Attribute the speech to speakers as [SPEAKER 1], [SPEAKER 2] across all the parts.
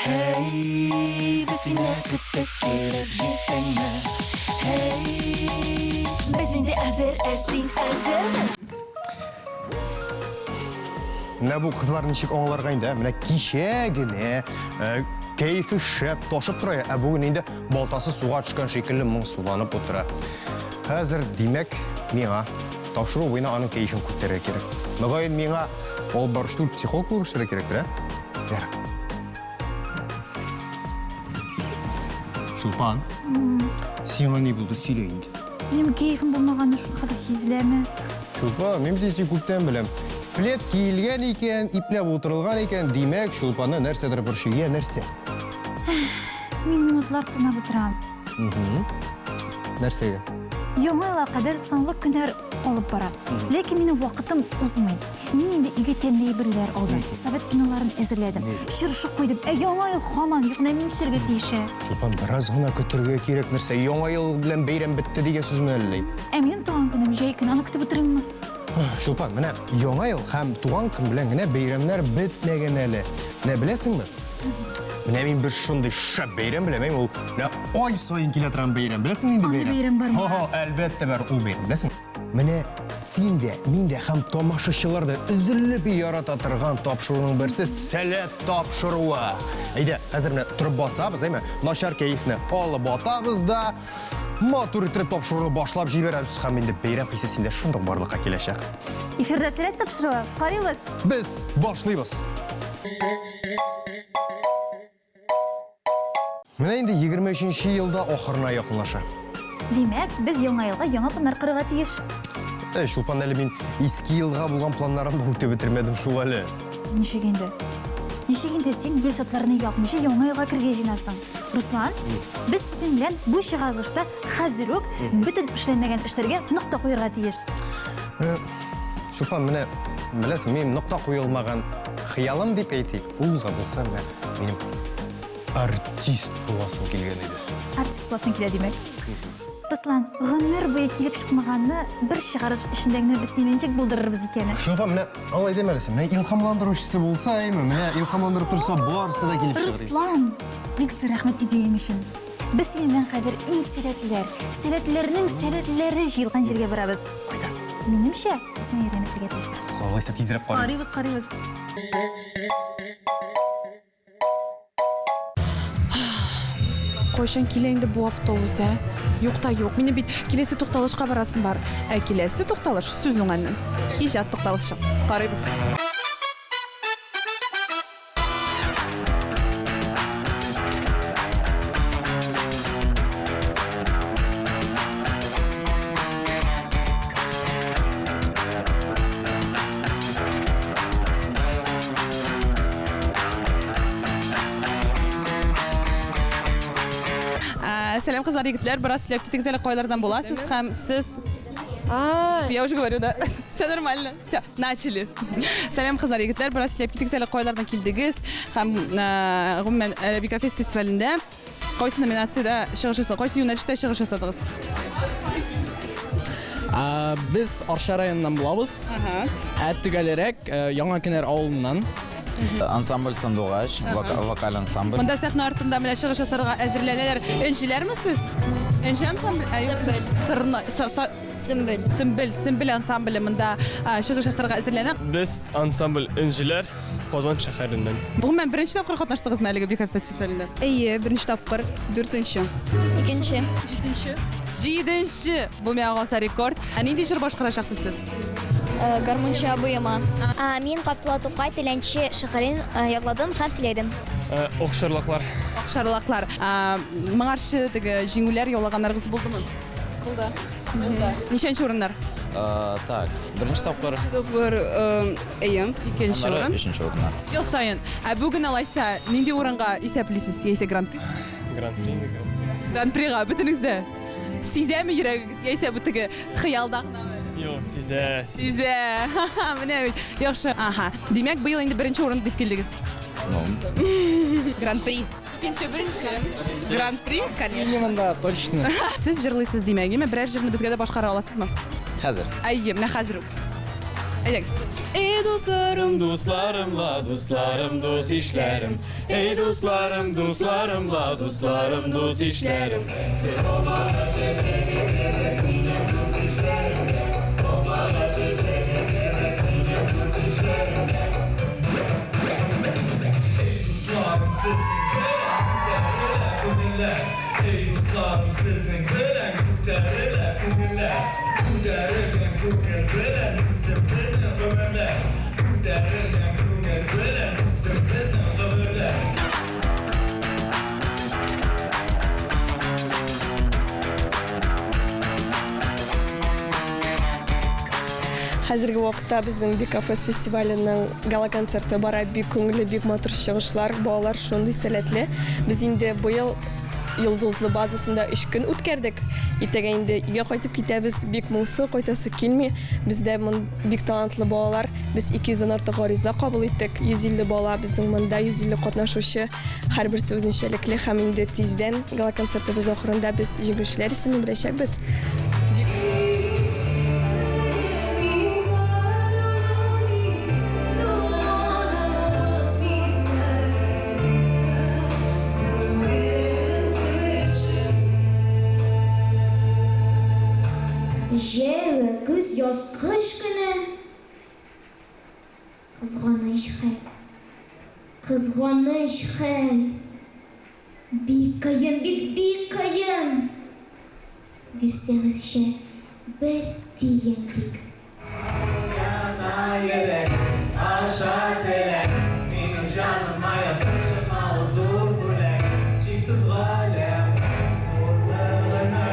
[SPEAKER 1] Һәй, без сине көттек килеп җиттеңме? Һәй, без инде әзер, ә син әзерме?
[SPEAKER 2] Менә бу кызлар ничек аңларга инде, ә? Менә кичә генә э, кәефе шәп ташып тора, ә бүген инде балтасы суга төшкән шикелле моңсуланып утыра. Хәзер, димәк, миңа тапшыру буена аның кәефен күтәрергә кирәк. Мөгаен миңа алып баручы түгел, психолог булып эшләргә кирәктер, ә? Ярар. Чулпан, сиңа ни булды, сөйлә инде.
[SPEAKER 3] Минем кәефем булмаганы шул хәтле сизеләме?
[SPEAKER 2] Чулпан, мин бит сине күптән беләм. Плед киелгән икән, ипләп утырылган икән, димәк, Чулпанны нәрсәдер борчый. Я, нәрсә?
[SPEAKER 3] Мин минутлар санап утырам.
[SPEAKER 2] Нәрсәгә?
[SPEAKER 3] Яңа елга кадәр соңгы көннәр калып бара. Ләкин минем вакытым узмый. Мин инде өйгә тәмле әйберләр алдым, совет киноларын әзерләдем, чыршы куйдым. Ә яңа ел һаман юк, менә мин нишләргә тиеш? ә?
[SPEAKER 2] Чулпан, бераз гына көтергә кирәк нәрсә. Яңа ел белән бәйрәм бетте дигән сүзме әллә?
[SPEAKER 3] Ә минем туган көнем җәй көне, аны көтеп утырыйммы?
[SPEAKER 2] Чулпан, менә Яңа ел һәм туган көн белән генә бәйрәмнәр бетмәгән әле. Менә беләсеңме? Менә мин бер шундый шәп бәйрәм беләм, әйме ул менә ай саен килә торган бәйрәм. Беләсең нинди
[SPEAKER 3] Андый
[SPEAKER 2] бәйрәм?
[SPEAKER 3] бәйрәм бармы?
[SPEAKER 2] Һо, әлбәттә бар ул бәйрәм. Беләсеңме? Менә син дә, мин дә һәм тамашачылар да өзелеп ярата торган тапшыруның берсе Сәләт тапшыруы. Әйдә, хәзер менә торып басабыз, әйме? Начар кәефне алып атабыз да, матур итеп тапшыруны башлап җибәрәбез һәм инде бәйрәм хисе синдә шундук барлыкка киләчәк.
[SPEAKER 3] Эфирда Сәләт тапшыруы. Карыйбыз.
[SPEAKER 2] Без башлыйбыз. Менә инде 23 елда ахырына якынлаша.
[SPEAKER 3] Димәк, без яңа елга яңа планнар корырга тиеш.
[SPEAKER 2] Әй, Чулпан, әле мин иске елга булган планнарымны да үтеп бетермәдем шул әле.
[SPEAKER 3] Ничек инде? Ничек инде син ел шартларны япмыйча яңа елга керергә җыенасың? Руслан, без синең белән бу чыгарылышта хәзер үк бөтен эшләнмәгән эшләргә нокта куярга тиеш.
[SPEAKER 2] Э, Чулпан, менә беләсең, минем нокта куелмаган хыялым дип әйтик, ул да булса менә минем артист буласым килгән иде.
[SPEAKER 3] Артист буласың килә, димәк. Руслан, гомер буе килеп чыкмаганны бер чыгарыш эчендә генә без синең ничек булдырырбыз икән?
[SPEAKER 2] Чулпан, менә алай димә әле син. Менә илһамландыручысы булса, әйме, менә илһамландырып торса, барысы да килеп чыгар.
[SPEAKER 3] Руслан, бик зур рәхмәт идеяң өчен. Без синең белән хәзер иң сәләтлеләр, сәләтлеләрнең сәләтлеләре җыелган җиргә барабыз.
[SPEAKER 2] Кайда?
[SPEAKER 3] Минемчә, сиңа ярдәм итәргә тиеш.
[SPEAKER 2] Алайса тизрәк карыйбыз.
[SPEAKER 3] Карыйбыз, карыйбыз.
[SPEAKER 4] Кайчан килә инде бу автобус, ә? Юк та юк. Минем бит киләсе тукталышка барасым бар. Ә киләсе тукталыш, сүз уңаеннан, иҗат тукталышы. Карыйбыз. Ә, Сәлам кызлар, егетләр, бераз сөйләп китегез әле, кайлардан буласыз һәм сез Я уже говорю, да. Все нормально. Все, начали. Сәлам кызлар, егетләр, бераз сөйләп китегез әле, кайлардан килдегез һәм ә, гомумән Әләби кафе фестивалендә Кайсы номинациядә чыгыш ясадыгыз? Кайсы юнәлештә чыгыш ясадыгыз?
[SPEAKER 5] Без Арча районыннан булабыз. Ә төгәлрәк э, Яңа Кенәр авылыннан.
[SPEAKER 6] Ансамбль Сандугач, вокаль ансамбль.
[SPEAKER 4] Монда сәхнә артында менә чыгыш ясарга әзерләнәләр. Энҗеләрме сез? Энҗе ансамбль? Сырны,
[SPEAKER 7] Сөмбел.
[SPEAKER 4] Сөмбел, Сөмбел ансамбле монда чыгыш ясарга әзерләнә.
[SPEAKER 8] Без ансамбль Энҗеләр Казан шәһәреннән.
[SPEAKER 4] Гомумән, беренче тапкыр катнаштыгызмы әлеге Бихайф фестивалендә?
[SPEAKER 7] Әйе, беренче тапкыр. Дүртенче. Икенче.
[SPEAKER 4] Җиденче. Җиденче! Бу миңа калса рекорд. Ә нинди җыр башкарачаксыз сез?
[SPEAKER 7] Гармунчы абыема. Мин Габдулла Тукай Теләнче шигырен ятладым һәм сөйләдем.
[SPEAKER 8] Акчарлаклар.
[SPEAKER 4] Акчарлаклар. Моңарчы теге җиңүләр яулаганнарыгыз булдымы?
[SPEAKER 7] Булды.
[SPEAKER 4] Булды. Ничәнче урыннар?
[SPEAKER 6] Так, беренче тапкыр.
[SPEAKER 4] Тапкыр, әйе. Икенче
[SPEAKER 6] Аннары
[SPEAKER 4] урын.
[SPEAKER 6] өченче урыннар.
[SPEAKER 4] Ел саен. Ә бүген алайса нинди урынга исәплисез? Яисә гран-при?
[SPEAKER 8] Гран-при инде.
[SPEAKER 4] Гран-прига бөтенегез дә. Сизәме йөрәгегез? Яисә бу теге хыялда гынамы?
[SPEAKER 8] Юк, сизә.
[SPEAKER 4] Сизә. Менә бит. Яхшы. Аһа. Димәк, быел инде беренче урын дип килдегез.
[SPEAKER 6] Ну.
[SPEAKER 7] Гран-при. Икенче, беренче.
[SPEAKER 4] Гран-при?
[SPEAKER 7] Конечно.
[SPEAKER 5] Минимум, да, точно.
[SPEAKER 4] Сез җырлыйсыз димәк, әйеме? Берәр җырны безгә дә башкара аласызмы?
[SPEAKER 6] Хәзер.
[SPEAKER 4] Әйе, менә хәзер үк. Әйдәгез.
[SPEAKER 9] Эй, дусларым, дусларым ла, дусларым, дус ишләрем. Эй, дусларым, дусларым ла, дусларым, дус ишләрем.
[SPEAKER 10] Хәзерге вакытта безнең Бикафест фестиваленең гала-концерты бара. Бик күңелле, бик матур чыгышлар. Балалар шундый сәләтле. Без инде быел Йолдызлы базасында өч көн үткәрдек. Иртәгә инде өйгә кайтып китәбез. Бик моңсу, кайтасы килми. Бездә мон бик талантлы балалар. Без 200 дән артык гариза кабул иттек. 150 бала безнең монда, 150 катнашучы. Һәрберсе үзенчәлекле һәм инде тиздән гала-концертыбыз ахырында без җиңүчеләр исемен беләчәкбез.
[SPEAKER 7] Җәй вә көз, яз, кыш көне. Кызганыч хәл. Кызганыч хәл. Бик кыен бит, бик кыен. Бирсәгезче бер тиен тик.
[SPEAKER 9] Яна йөрәк, аша теләк, Минем җаныма язып чыкма ул зур бүләк, Чиксез галәм зурлыгына.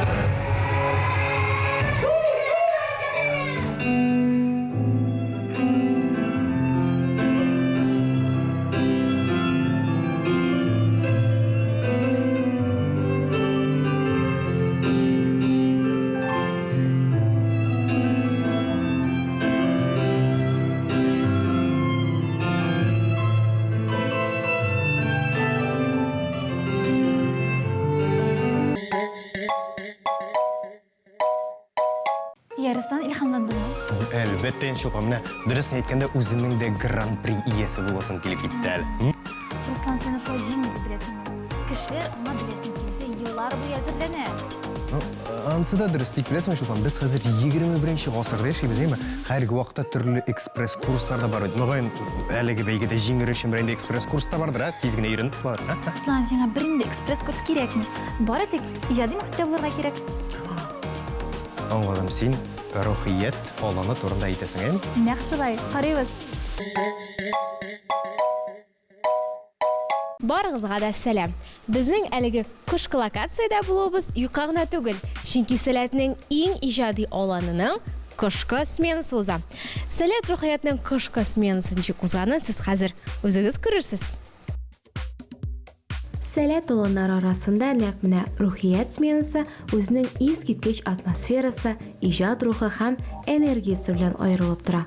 [SPEAKER 3] Я, Руслан, илһамландыңмы?
[SPEAKER 2] Әлбәттә, инде, Чулпан, менә дөресен әйткәндә, үземнең дә гран-при иясе буласым килеп китте әле.
[SPEAKER 3] Руслан, син шулай җиңел дип беләсеңме? Кешеләр аңа беләсең килсә, еллар буе әзерләнә.
[SPEAKER 2] Ну, анысы да дөрес, тик беләсеңме, Чулпан, без хәзер 21 гасырда яшибез, әйеме? Хәзерге вакытта төрле экспресс-курслар да бар бит. Мөгаен, әлеге бәйгедә җиңер өчен берәр инде экспресс-курс та бардыр, ә? Тиз генә өйрәнеп буладыр, ә?
[SPEAKER 3] Руслан, сиңа бернинди экспресс-курс кирәкми. Бары тик иҗади мохиттә булырга кирәк.
[SPEAKER 2] Аңладым, син рухият аланы турында әйтәсең, әйеме?
[SPEAKER 3] Нәкъ шулай. Карыйбыз.
[SPEAKER 11] Барыгызга да сәлам! Безнең әлеге кышкы локациядә булуыбыз юкка гына түгел, чөнки Сәләтнең иң иҗади аланының кышкы сменасы уза. Сәләт рухиятнең кышкы сменасы ничек узганын сез хәзер үзегез күрерсез. Сәләт аланнары арасында нәкъ менә Рухият сменасы үзенең искиткеч атмосферасы, иҗат рухы һәм энергиясе белән аерылып тора.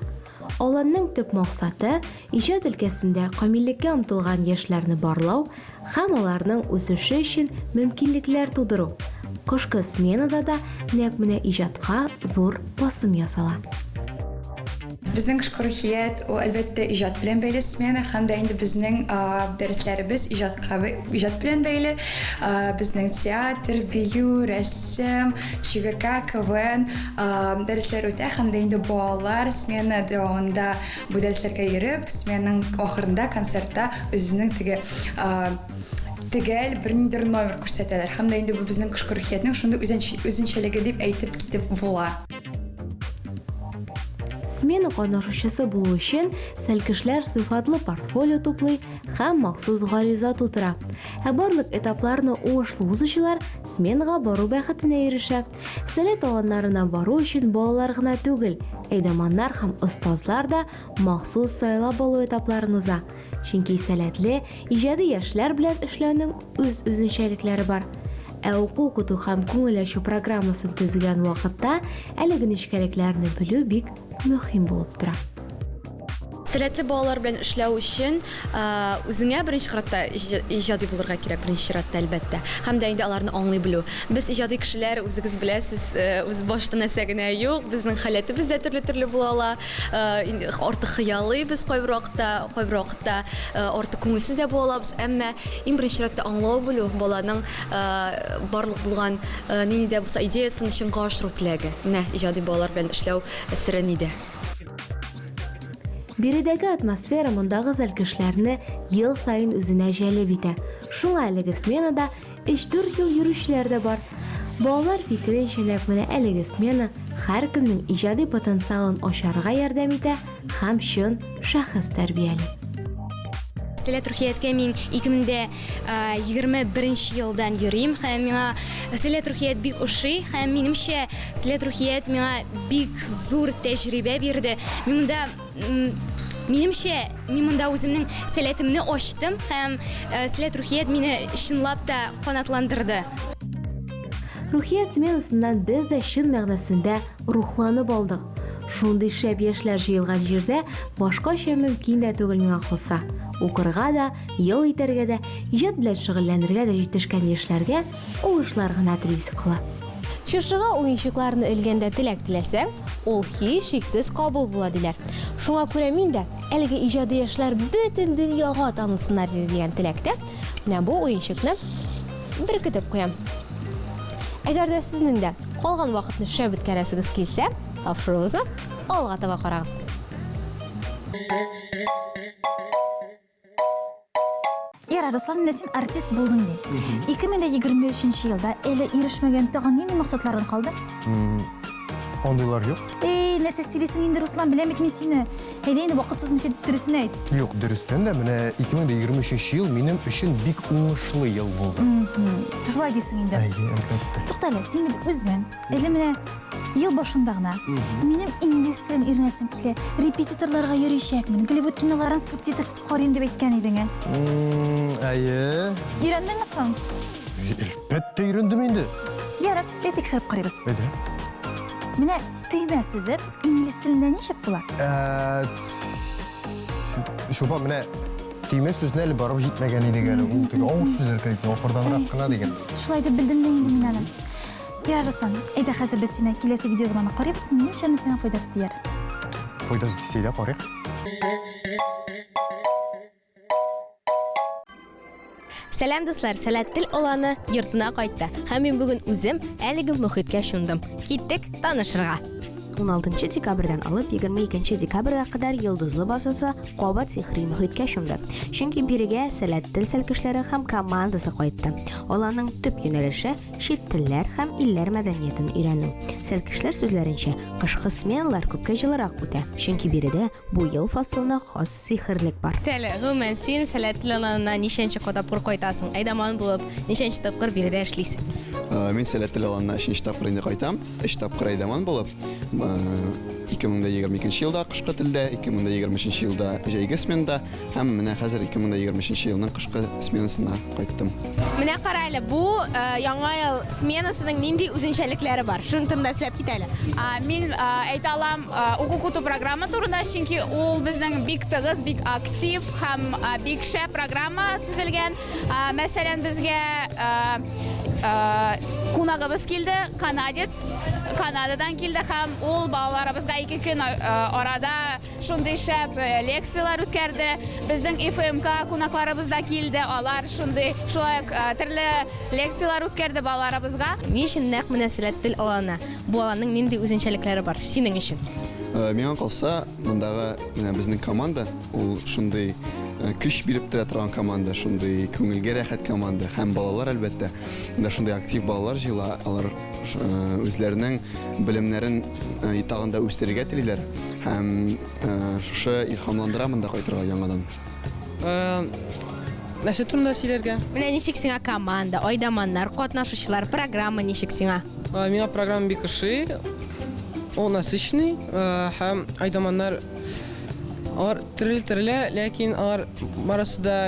[SPEAKER 11] Аланның төп максаты, иҗат өлкәсендә камиллеккә омтылган яшьләрне барлау һәм аларның үсеше өчен мөмкинлекләр тудыру. Кышкы сменада да нәкъ менә иҗатка зур басым ясала.
[SPEAKER 12] Безнең кышкы рухият, ул, әлбәттә, иҗат белән бәйле смена һәм дә инде безнең дәресләребез иҗатка иҗат белән бәйле. Безнең театр, бию, рәсем, ЧГК, КВН дәресләр үтә һәм дә инде балалар смена дәвамында бу дәресләргә йөреп, сменаның ахырында концертта үзенең теге төгәл бернидер номер күрсәтәләр. Һәм дә инде бу безнең кышкы рухиятнең шундый үзенчәлеге дип әйтеп китеп була.
[SPEAKER 11] Смена катнашучысы булу өчен сәлкешләр сыйфатлы портфолио туплый һәм махсус гариза тутыра. Ә барлык этапларны уңышлы узучылар сменага бару бәхетенә ирешә. Сәләт аланнарына бару өчен балалар гына түгел, әйдаманнар һәм остазлар да махсус сайлап алу этапларын уза. Чөнки сәләтле, иҗади яшьләр белән эшләүнең үз үзенчәлекләре бар. Ә уку-укыту һәм күңел ачу программасын төзегән вакытта әлеге нечкәлекләрне белү бик мөһим булып тора.
[SPEAKER 13] Сәләтле балалар белән эшләү өчен үзеңә беренче чиратта иҗади булырга кирәк, беренче чиратта, әлбәттә. Һәм дә инде аларны аңлый белү. Без иҗади кешеләр, үзегез беләсез, үз башта нәрсә генә юк, безнең халәтебез дә төрле-төрле була ала. Артык хыялый без кайбер вакытта, кайбер вакытта артык күңелсез дә була алабыз. Әмма иң беренче чиратта аңлау белү, баланың барлык булган нинди дә булса идеясын чынга ашыру теләге. Менә иҗади балалар белән эшләү сере нидә.
[SPEAKER 11] Биредәге атмосфера мондагы зәлкешләрне ел саен үзенә җәлеп итә. Шуңа әлеге сменада өч-дүрт ел йөрүчеләр дә бар. Балалар фикеренчә, нәкъ менә әлеге смена һәркемнең иҗади потенциалын ачарга ярдәм итә һәм чын шәхес тәрбияли.
[SPEAKER 14] Сәләт Рухияткә мин 2021 елдан йөрим һәм миңа Сәләт Рухият бик ошый һәм минемчә Сәләт Рухият миңа бик зур тәҗрибә бирде. Мин монда минемчә мин монда үземнең сәләтемне ачтым һәм Сәләт Рухият мине чынлап та канатландырды.
[SPEAKER 11] Рухият сменасыннан без дә чын мәгънәсендә рухланып алдык. Шундый шәп яшьләр җыелган җирдә башкача мөмкин дә түгел миңа калса. Укырга да, ял итәргә дә, иҗат белән шөгыльләнергә дә җитешкән яшьләргә уңышлар гына телисе кала. Чыршыга уенчыкларны элгәндә теләк теләсәң, ул һичшиксез кабул була, диләр. Шуңа күрә мин дә, әлеге иҗади яшьләр бөтен дөньяга танылсыннар иде дигән теләктә, менә бу уенчыкны беркетеп куям. Әгәр дә сезнең дә калган вакытны шәп үткәрәсегез килсә, тапшыруыбызны алга таба карагыз.
[SPEAKER 3] Ярар, Руслан, менә син артист булдың ди. 2023 елда әле ирешмәгән тагын нинди максатларың калды?
[SPEAKER 2] Андыйлар юк.
[SPEAKER 3] Эй, нәрсә сөйлисең инде, Руслан, беләм бит мин сине. Әйдә инде вакыт сузмыйча дөресен әйт.
[SPEAKER 2] Юк, дөрестән дә, менә 2023 ел минем өчен бик уңышлы ел булды.
[SPEAKER 3] Шулай дисең инде.
[SPEAKER 2] Әйе, әлбәттә.
[SPEAKER 3] Тукта әле, син бит үзең әле менә ел башында гына минем инглиз телен өйрәнәсем килә, репетиторларга йөричәкмен, Голливуд киноларын субтитрсыз карыйм дип әйткән идең.
[SPEAKER 2] Әйе.
[SPEAKER 3] Өйрәндеңме соң?
[SPEAKER 2] Әлбәттә өйрәндем инде.
[SPEAKER 3] Ярар, әй тикшереп карыйбыз.
[SPEAKER 2] Әйдә.
[SPEAKER 3] Менә төймә сүзе Инглиз телендә ничек була?
[SPEAKER 2] Ә, Чулпан, менә төймә сүзенә әле барып җитмәгән идек әле. Ул теге авыр сүзләр кебек, ахырданрак кына дигән.
[SPEAKER 3] Шулай дип белдем дә инде мин аны. Ярар, Руслан, әйдә хәзер без синең киләсе видеоязманы карыйбыз, минемчә, аның сиңа файдасы тияр.
[SPEAKER 2] Файдасы тисә дә карыйк.
[SPEAKER 11] Сәлам, дуслар! Сәләт тел аланы йортына кайтты. Һәм мин бүген үзем әлеге мохиткә чумдым. Киттек танышырга.
[SPEAKER 15] 16 декабрьдән алып 22 декабрьгә кадәр Йолдызлы базасы кабат сихри мохиткә чумды. Чөнки бирегә Сәләт тел сәлкешләре һәм командасы кайтты. Аларның төп юнәлеше, чит телләр һәм илләр мәдәниятен өйрәнү. Сәлкешләр сүзләренчә, кышкы сменалар күпкә җылырак үтә, чөнки биредә Бу ел фасылына хас сихерлек бар.
[SPEAKER 11] Тәле, гомумән, син Сәләтле аланына ничәнче тапкыр кайтасың? Әйдаман булып, ничәнче тапкыр биредә эшлисең?
[SPEAKER 16] Мин Сәләтле аланына өченче тапкыр инде кайтам. Өч тапкыр әйдаман булып. 2022 елда кышкы телдә, 2023 елда җәйге сменада һәм менә хәзер 2023 елның кышкы сменасына кайттым.
[SPEAKER 11] Менә кара әле, бу Яңа ел сменасының нинди үзенчәлекләре бар? Шуны турында сөйләп кит әле.
[SPEAKER 17] Мин әйтә алам, Уку-укыту программа турында, чөнки ул безнең бик тыгыз, бик актив һәм бик шәп программа төзелгән. Мәсәлән, безгә кунагыбыз килде, канадец, Канададан килде һәм ул балаларыбызга ике көн арада шундый шәп лекцияләр үткәрде. Безнең ИФМК кунакларыбыз да килде, алар шундый шулай ук төрле лекцияләр үткәрде балаларыбызга.
[SPEAKER 11] Ни өчен нәкъ менә Сәләт тел аланы? Бу аланның нинди үзенчәлекләре бар синең өчен?
[SPEAKER 16] Э, миңа калса, мондагы менә безнең команда, ул шундый э, көч биреп тора торган команда, шундый күңелгә рәхәт команда һәм балалар әлбәттә. Монда шундый актив балалар җыела, алар э, үзләренең белемнәрен тагын да үстерергә телиләр һәм шушы илһамландыра монда кайтырга яңадан.
[SPEAKER 5] Нәрсә турында сөйләргә?
[SPEAKER 11] Менә ничек сиңа команда, айдаманнар, катнашучылар, программа ничек сиңа?
[SPEAKER 5] Миңа программа бик ошый. Ул насыщенный һәм айдаманнар алар төрле-төрле, ләкин алар барысы да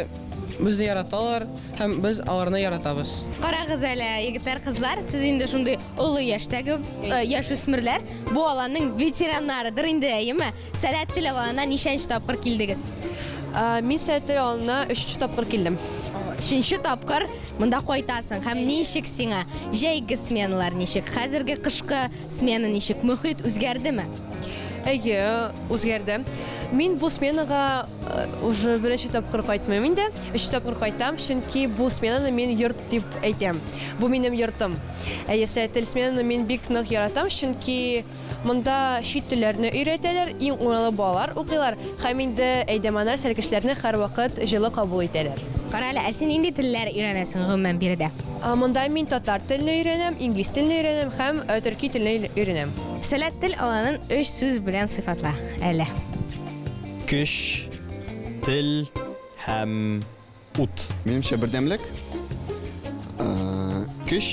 [SPEAKER 18] Безне яраталар һәм без аларны яратабыз.
[SPEAKER 19] Карагыз әле, егетләр, кызлар, сез инде шундый олы яшьтәге э, яшүсмерләр, бу аланның ветераннарыдыр инде, әйеме? Сәләт тел аланына ничәнче тапкыр килдегез?
[SPEAKER 10] Мин Сәләт тел аланына өченче тапкыр килдем.
[SPEAKER 19] Өченче тапкыр монда кайтасың һәм ничек сиңа? Җәйге сменалар ничек? Хәзерге кышкы смена ничек? Мохит үзгәрдеме?
[SPEAKER 10] Әйе, үзгәрде. Мин бу сменага э, уже беренче тапкыр кайтмыйм инде. Өченче тапкыр кайтам, чөнки бу сменаны мин йорт дип әйтәм. Бу минем йортым. Әйе, тел сменаны мин бик нык яратам, чөнки монда чит телләрне өйрәтәләр, иң уңайлы балалар укыйлар һәм инде әйдәманнар сәлкешләрне һәрвакыт җылы кабул итәләр.
[SPEAKER 19] Кара әле, ә син нинди телләр өйрәнәсең гомумән биредә?
[SPEAKER 10] Монда мин татар телен өйрәнәм, инглиз телен өйрәнәм һәм э, төрки телне өйрәнәм.
[SPEAKER 19] Сәләт тел аланын өч сүз белән сыйфатла әле.
[SPEAKER 9] Көч, тел һәм ут.
[SPEAKER 16] Минемчә, бердәмлек, көч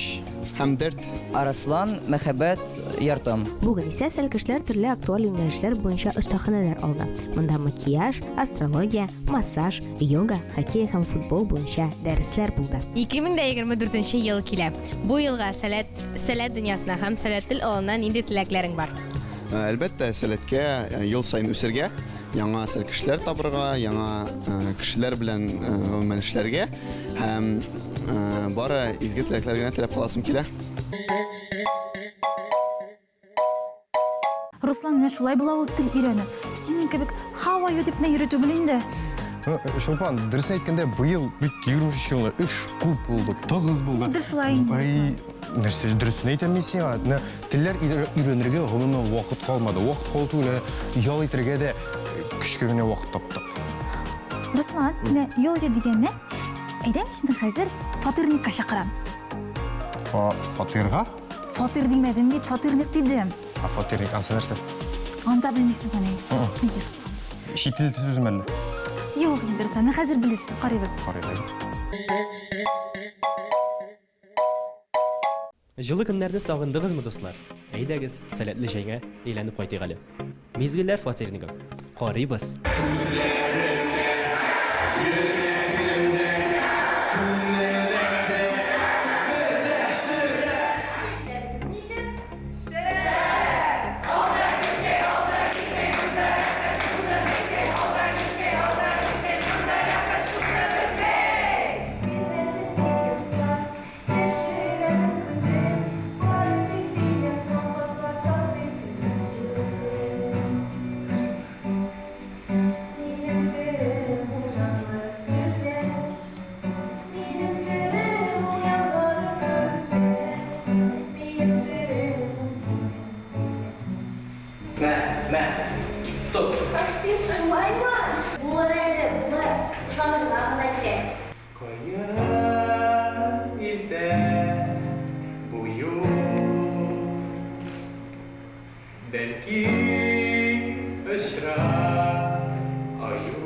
[SPEAKER 16] һәм дәрт.
[SPEAKER 20] Арыслан, мәхәббәт, яртым.
[SPEAKER 15] Бүген исә сәлкешләр төрле актуаль юнәлешләр буенча остаханәләр алды. Монда макияж, астрология, массаж, йога, хоккей һәм футбол буенча дәресләр булды.
[SPEAKER 19] 2024 ел килә. Бу елга Сәләт Сәләт дөньясына һәм Сәләт тел аланына нинди теләкләрең бар?
[SPEAKER 16] Әлбәттә, Сәләткә ел саен үсергә, яңа сәлкешләр табырга, яңа кешеләр белән гомумән эшләргә һәм бары изге теләкләр генә теләп каласым килә.
[SPEAKER 3] Руслан, менә шулай була ул тел өйрәнү. Синең кебек how are you дип кенә йөрү түгел инде.
[SPEAKER 2] Ну, Чулпан, дөресен әйткәндә, быел бит 23 елны эш күп булды, тыгыз булды.
[SPEAKER 3] Син дә шулай инде,
[SPEAKER 2] Ай, нәрсә, дөресен әйтәм мин сиңа. Менә телләр өйрәнергә гомумән вакыт калмады. Вакыт калу түгел, ә ял итәргә дә көчкә генә вакыт таптык.
[SPEAKER 3] Руслан, менә ял итә дигәннән, әйдә мин сине хәзер фатирникка чакырам.
[SPEAKER 2] Фа фатирга?
[SPEAKER 3] Фатир димәдем бит, фатирник дидем.
[SPEAKER 2] Ә фатирник ансы нәрсә?
[SPEAKER 3] Анда белмисең мени? Ай, Руслан.
[SPEAKER 2] Чит тел сүземе әллә?
[SPEAKER 3] Юк инде, Руслан, хәзер белерсең, карыйбыз.
[SPEAKER 2] Карыйк әле.
[SPEAKER 21] Җылы көннәрне сагындыгызмы, дуслар? Әйдәгез, сәләтле җәйгә әйләнеп кайтыйк әле. Мизгелләр фатирнигы. Карыйбыз.
[SPEAKER 22] Мә, мә, тот.
[SPEAKER 7] Син шулаймы? Булыр әле, булыр. Ышанырга гына кирәк.
[SPEAKER 9] Кая илтә бу юл? Бәлки очрар аю.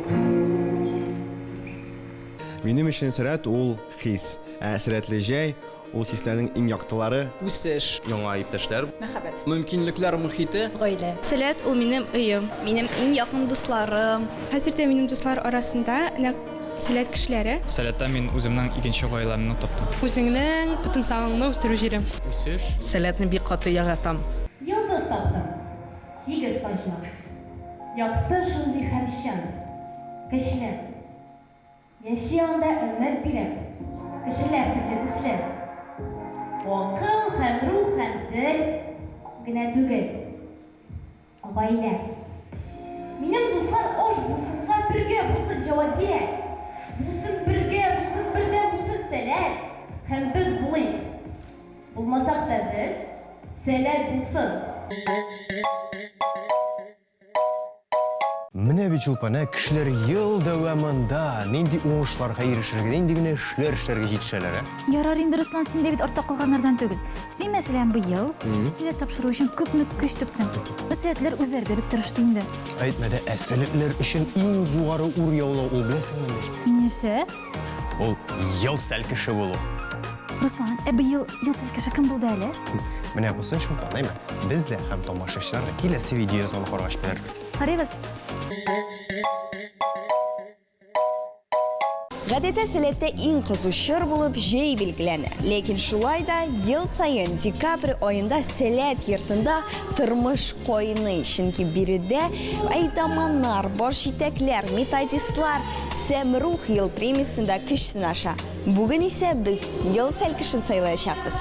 [SPEAKER 23] Минем өчен сәләт ул хис. Ә сәләтле җәй ул хисләрнең иң яктылары.
[SPEAKER 5] Үсеш.
[SPEAKER 6] Яңа иптәшләр.
[SPEAKER 4] Мәхәббәт.
[SPEAKER 5] Мөмкинлекләр мохите.
[SPEAKER 13] Гаилә. Сәләт ул минем өем. Минем иң якын дусларым.
[SPEAKER 12] Хәзер дә минем дуслар арасында нәкъ Сәләт кешеләре.
[SPEAKER 24] Сәләттә мин үземнең икенче гаиләмне таптым.
[SPEAKER 25] Үзеңнең потенциалыңны үстерү җире.
[SPEAKER 24] Үсеш.
[SPEAKER 26] Сәләтне бик каты яратам.
[SPEAKER 27] Йолдыз таптым. Сигез таҗлы. Якты шундый һәм чын. Көчле. Яши анда өмет биреп, Кешеләр төрле төсле. Акыл һәм рух һәм тел генә түгел, Гаилә. Минем дуслар аш булсынга бергә булсын җавабият, Булсын бергә, булсын бердәм булсын сәләт, Һәм без булыйк. Булмасак та без, сәләт булсын.
[SPEAKER 2] Менә бит, Чулпан, ә кешеләр ел дәвамында нинди уңышларга ирешергә, нинди генә эшләр эшләргә җитешәләр, ә?
[SPEAKER 3] Ярар инде, Руслан, син дә бит артта калганнардан түгел. Син, мәсәлән, быел сәләт тапшыру өчен күпме көч түктең. Бу сәләтләр үзләре дә бик тырышты инде.
[SPEAKER 2] Әйтмә дә, ә сәләтләр өчен иң зугары үр яулау ул беләсеңме нәрсә?
[SPEAKER 3] Нәрсә?
[SPEAKER 2] Ул ел сәлкеше булу.
[SPEAKER 3] Руслан, ә быел ел сәлкеше кем булды әле?
[SPEAKER 2] Менә бусын, Чулпан, әйме? Без дә һәм тамашачылар да киләсе видеоязманы карагач белербез.
[SPEAKER 3] Карыйбыз.
[SPEAKER 1] Гадәттә Сәләттә иң кызу чор булып җәй билгеләнә. Ләкин шулай да ел саен декабрь аенда Сәләт йортында тормыш кайный, чөнки биредә әйдаманнар, баш җитәкләр, методистлар Сәмрух ел премиясендә көч сынаша. Бүген исә без ел сәлкешен сайлаячакбыз.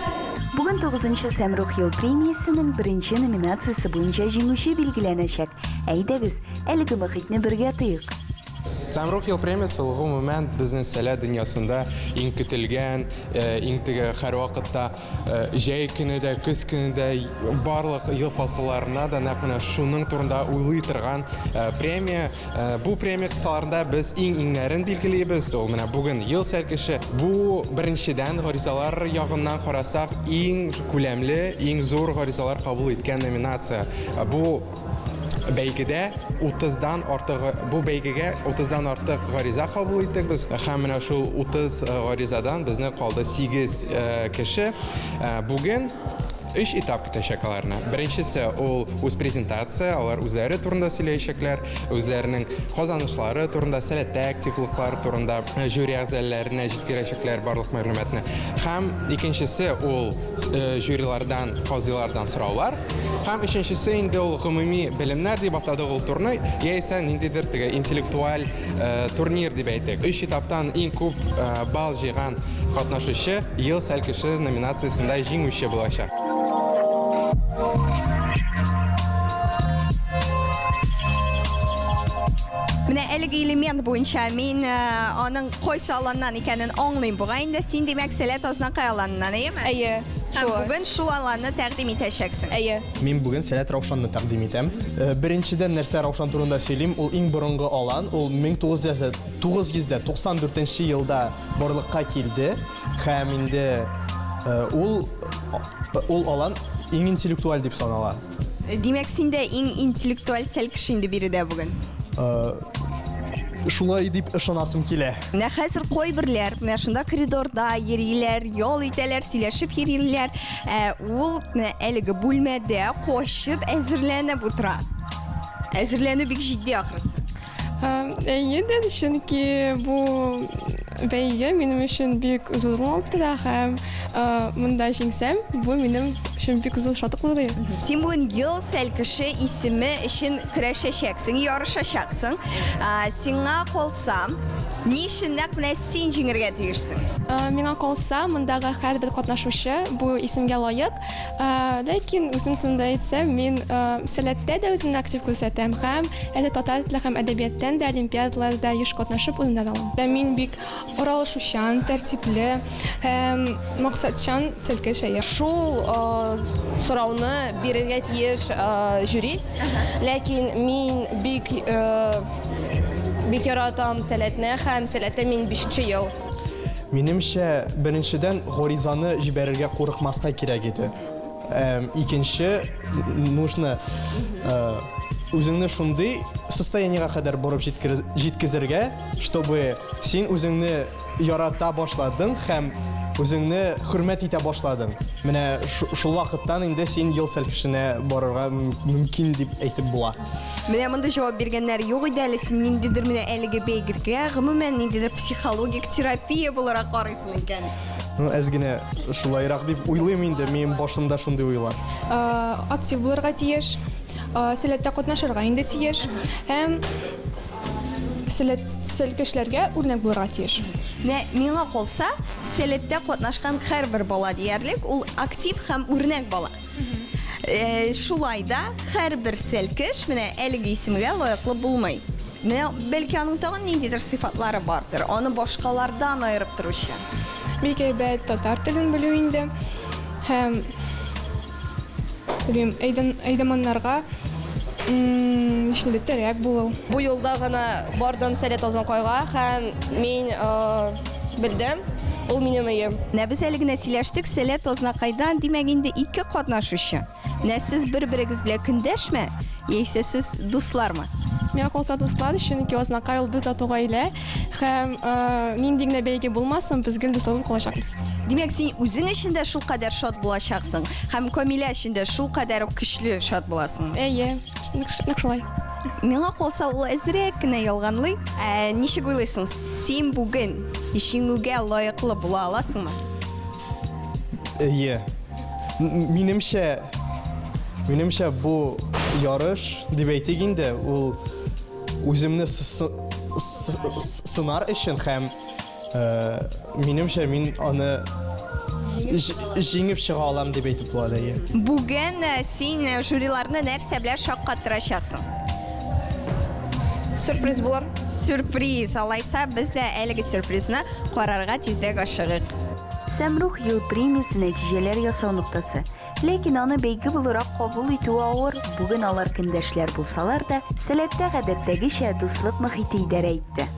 [SPEAKER 8] Бүген тугызынчы Сәмрух ел премиясенең беренче номинациясе буенча җиңүче билгеләнәчәк. Әйдәгез, әлеге мохитне бергә тоек.
[SPEAKER 10] Сәмрух ел премиясе ул гомумән безнең сәләт дөньясында иң көтелгән, э, иң теге һәрвакытта э, җәй көне дә, көз көне дә барлык ел фасылларына да нәкъ менә шуның турында уйлый торган э, премия. Бу премия кысаларында без иң-иңнәрен билгелибез. Ул менә бүген ел сәлкеше. Бу беренчедән гаризалар ягыннан карасак, иң күләмле, иң зур гаризалар кабул иткән номинация. Бу бәйгедә 30-дан артык бу бәйгегә 30-дан артык гариза кабул иттек без һәм менә шул 30 э, гаризадан безне калды 8 э, кеше. Э, бүген өч этап көтәчәк аларны. Беренчесе ул үз презентация, алар үзләре турында сөйләячәкләр, үзләренең казанышлары турында, сәләттә активлыклары турында жюри әгъзаларына җиткерәчәкләр барлык мәгълүматны. Һәм икенчесе ул жюрилардан, казыйлардан сораулар. Һәм өченчесе инде ул гомуми белемнәр дип атадык ул турны, яисә ниндидер теге интеллектуаль э, турнир дип әйтик. Өч этаптан иң күп э, балл җыйган катнашучы Ел сәлкеше номинациясендә җиңүче булачак.
[SPEAKER 1] Менә әлеге элемент буенча мин э, аның кайсы аланнан икәнен аңлыйм бугай инде. Син, димәк, Сәләт Азнакай аланыннан, әйеме?
[SPEAKER 12] Әйе.
[SPEAKER 1] Һәм бүген шул аланны тәкъдим итәчәксең.
[SPEAKER 12] Әйе.
[SPEAKER 11] Мин бүген Сәләт Раушанны тәкъдим итәм. Э, беренчедән нәрсә Раушан турында сөйлим, ул иң борынгы алан, ул 1994 елда барлыкка килде һәм инде э, ул ул алан иң интеллектуаль дип санала.
[SPEAKER 1] Димәк, син дә иң интеллектуаль сәлкеш инде биредә бүген.
[SPEAKER 11] Э, шулай дип ышанасым килә.
[SPEAKER 1] Менә хәзер кайберләр менә шунда коридорда йөриләр, ял итәләр, сөйләшеп йөриләр. Ә ул менә әлеге бүлмәдә качып әзерләнеп утыра. Әзерләнү бик җитди ахрысы.
[SPEAKER 25] Әйе дә, чөнки бу бәйге минем өчен бик зур булып тора һәм монда җиңсәм, бу минем өчен бик зур шатлык булыр иде.
[SPEAKER 1] Син бүген ел сәлкеше исеме өчен көрәшәчәксең, ярышачаксың. Сиңа калса, ни өчен нәкъ менә син җиңергә тиешсең?
[SPEAKER 25] Миңа калса, мондагы һәрбер катнашучы бу исемгә лаек. Ләкин үзем турында әйтсәм, мин сәләттә дә үземне актив күрсәтәм һәм әле татар теле һәм әдәбияттән дә олимпиадаларда еш катнашып урыннар алам.
[SPEAKER 14] Мин бик аралашучан, тәртипле һәм максатчан сәлкеш, әйе.
[SPEAKER 19] Шул сорауны бирергә тиеш жюри. Ләкин мин бик бик яратам сәләтне һәм сәләттә мин бишенче ел.
[SPEAKER 11] Минемчә, беренчедән, гаризаны җибәрергә курыкмаска кирәк иде. Икенче, нужно э, үзеңне шундый состояниега кадәр борып җиткезергә, чтобы син үзеңне ярата башладың һәм үзеңне хөрмәт итә башладың. Менә шул вакыттан инде син ел сәлкешенә барырга мөмкин дип әйтеп була.
[SPEAKER 1] Менә мондый җавап биргәннәр юк иде әле. Син ниндидер менә әлеге бәйгегә, гомумән, ниндидер психологик терапия буларак карыйсың икән.
[SPEAKER 11] Ну, әз генә шулайрак дип уйлыйм инде, минем башымда шундый уйлар.
[SPEAKER 14] Актив булырга тиеш, сәләттә катнашырга инде тиеш һәм сәләт сәлкешләргә үрнәк булырга тиеш.
[SPEAKER 1] Менә миңа калса, сәләттә катнашкан һәрбер бала диярлек, ул актив һәм үрнәк бала. Э, шулай да һәрбер сәлкеш менә әлеге исемгә лаеклы булмый. Менә бәлки аның тагын ниндидер сыйфатлары бардыр, аны башкалардан аерып торучы.
[SPEAKER 14] Бик әйбәт татар телен белү инде һәм белмим, әйдән, әйдәманнарга ничек инде терәк булу.
[SPEAKER 19] Бу юлда гына бардым Сәләт Азнакайга һәм мин белдем, ул минем өем.
[SPEAKER 1] Менә без әле генә сөйләштек, Сәләт Азнакайдан, димәк, инде ике катнашучы. Менә сез бер-берегез белән көндәшме, яисә сез дуслармы?
[SPEAKER 25] Миңа калса дуслар, чөнки Азнакай ул бер тату гаилә һәм нинди генә бәйге булмасын, без гел дуслар булып калачакбыз.
[SPEAKER 1] Димәк, син үзең өчен дә шулкадәр шат булачаксың һәм Камилә өчен дә шулкадәр үк көчле шат буласың.
[SPEAKER 25] Әйе, нәкъ шулай.
[SPEAKER 1] Миңа калса, ул әзрәк кенә ялганлый. Ә ничек уйлыйсың, син бүген җиңүгә лаеклы була аласыңмы?
[SPEAKER 11] Әйе. Минемчә, минемчә бу ярыш дип әйтик инде, ул үземне сынар өчен һәм минемчә мин аны җиңеп чыга алам дип әйтеп була да, әйе.
[SPEAKER 1] Бүген син жюриларны нәрсә белән шаккатырачаксың?
[SPEAKER 14] Сюрприз булыр.
[SPEAKER 1] Сюрприз. Алайса без дә әлеге сюрпризны карарга тизрәк ашыгыйк.
[SPEAKER 8] Сәмрух ел премиясе нәтиҗәләр ясау ноктасы. Ләкин аны бәйге буларак кабул итүе авыр, бүген алар көндәшләр булсалар да, Сәләттә гадәттәгечә дуслык мохите идарә итте.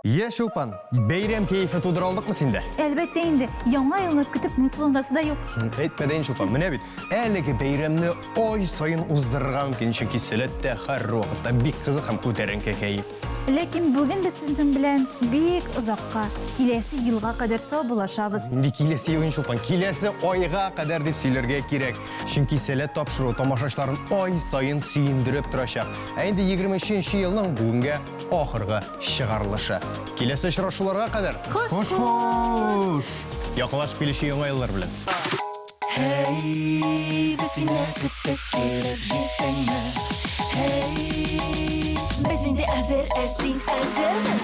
[SPEAKER 2] Йә, Чулпан, бәйрәм кәефе тудыра алдыкмы синдә?
[SPEAKER 3] Әлбәттә инде, яңа елны көтеп моңсуланасы да юк.
[SPEAKER 2] Әйтмә дә инде, Чулпан, менә бит, әлеге бәйрәмне ай саен уздырырга мөмкин, чөнки Сәләттә һәрвакытта бик кызык һәм күтәренке кәеф.
[SPEAKER 3] Ләкин бүген без сезнең белән бик озакка, киләсе елга кадәр саубуллашабыз.
[SPEAKER 2] Нинди киләсе ел инде, Чулпан? Киләсе айга кадәр дип сөйләргә кирәк. Чөнки Сәләт тапшыруы тамашачыларын ай саен сөендереп торачак. Ә инде 23 нче елның бүгенгә ахыргы чыгарылышы. Киләсе очрашуларга кадәр.
[SPEAKER 3] Хуш-хуш!
[SPEAKER 2] Якынлашып килүче яңа еллар белән.
[SPEAKER 9] Һәй, без сине көттек, килеп җиттеңме? Һәй, без инде әзер, ә син әзерме?